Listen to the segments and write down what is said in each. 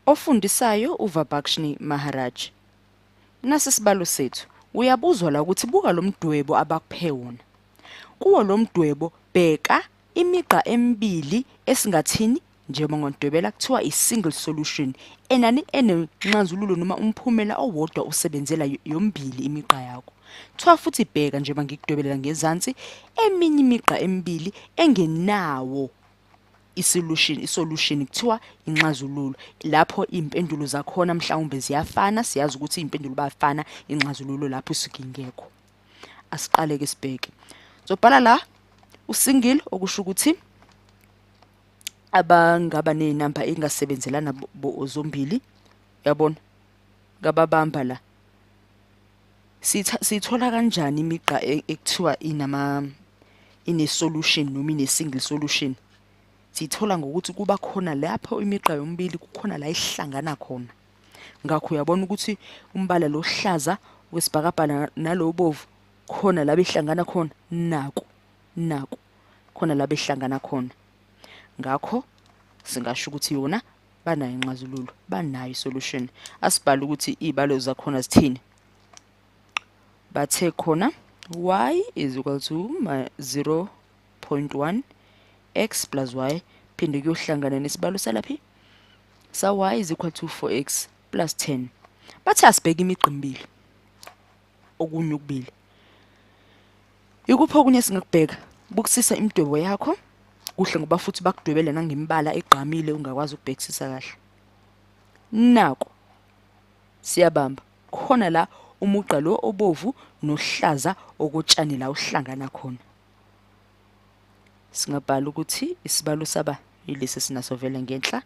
Ofundisayo uVabakshnee Maharaj. Nasi isibalo sethu. Uyabuzwa la ukuthi buka lo mdwebo abakuphe wona. Kuwo lo mdwebo bheka imigqa emibili esingathini njengoba ngodwebela kuthiwa i-single solution enani enenxazululo noma umphumela owodwa usebenzela yombili imigqa yakho. Kuthiwa futhi bheka njengoba ngikudwebelela ngezansi eminye imigqa emibili engenawo isolution, isolution kuthiwa inxazululo lapho iy'mpendulo zakhona mhlawumbe ziyafana, siyazi ukuthi iy'mpendulo bayafana, inxazululo lapho isuke ingekho. Asiqale-ke sibheke. Zobhala la usingle okusho ukuthi abangaba ney'namba engasebenzelana zombili, uyabona ngababamba la. Siyithola kanjani imigqa ekuthiwa ine-solution noma ine-single solution? Siyithola ngokuthi kuba khona lapho imigqa yomibili kukhona la ihlangana khona. Ngakho uyabona ukuthi umbala lo ohlaza wesibhakabhaka nalo obovu khona la behlangana khona, naku naku khona la behlangana khona. Ngakho singasho ukuthi yona banayo inxazululo, banayo isolution. Asibhale ukuthi iy'balo zakhona zithini. Bathe khona y is equal to 0.1 x plus y phinde kuyohlangana nesibalo salaphi sa y is equal to 4x plus 10. Bathe asibheke imigqa emibili, okunye okubili. Ikuphi okunye esingakubheka? Bukisisa imidwebo yakho kuhle ngoba futhi bakudwebele nangemibala egqamile ungakwazi ukubhekisisa kahle. Nako siyabamba khona la umugqa lo obovu nohlaza okotshani la uhlangana khona. Singabhala ukuthi isibalo saba yilesi sinaso vele ngenhla,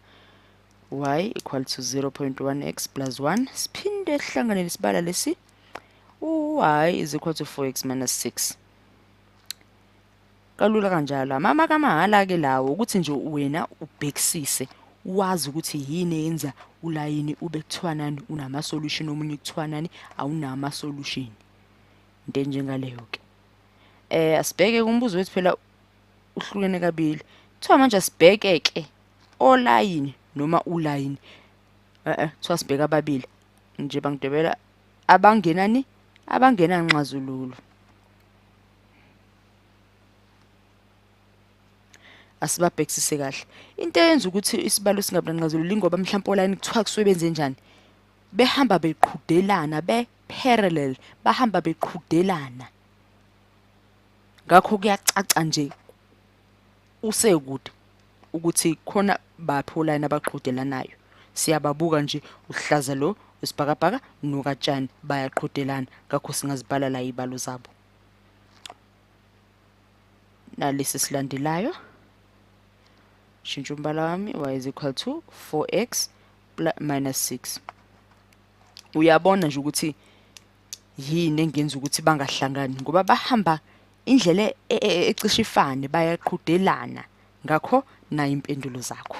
y equal to 0.1x plus 1, siphinde sihlangane nesibala lesi u-y is equal to 4x minus 6. Kalula kanjalo. Amamaka amahhala-ke lawo ukuthi nje wena ubhekisise wazi ukuthi yini eyenza ulayini ube kuthiwa nani unama-solution, omunye kuthiwa nani awunama-solution, into enjengaleyo-ke. Asibheke umbuzo wethu phela uhlukene kabili. Kuthiwa manje asibheke-ke olayini noma ulayini. Kuthiwa sibheke ababili nje bangidwebela abangenani abangenanxazululo. Asibabhekisise kahle. Into eyenza ukuthi isibalo singabi nanxazululo ingoba mhlawumpe olayini kuthiwa kusuke benze njani? Behamba beqhudelana, be-parallel, bahamba beqhudelana. Ngakho kuyacaca nje usekude ukuthi khona baphi olayini abaqhudelanayo. Siyababuka nje uhlaza lo wesibhakabhaka nokatshani bayaqhudelana, ngakho singazibhala la iy'balo zabo. Nalesi silandelayo, shintsha umbala wami, y is equal to 4x minus 6. Uyabona nje ukuthi yini engenza ukuthi bangahlangani ngoba bahamba indlela ecishe ifane, bayaqhudelana. Ngakho nayo impendulo zakho.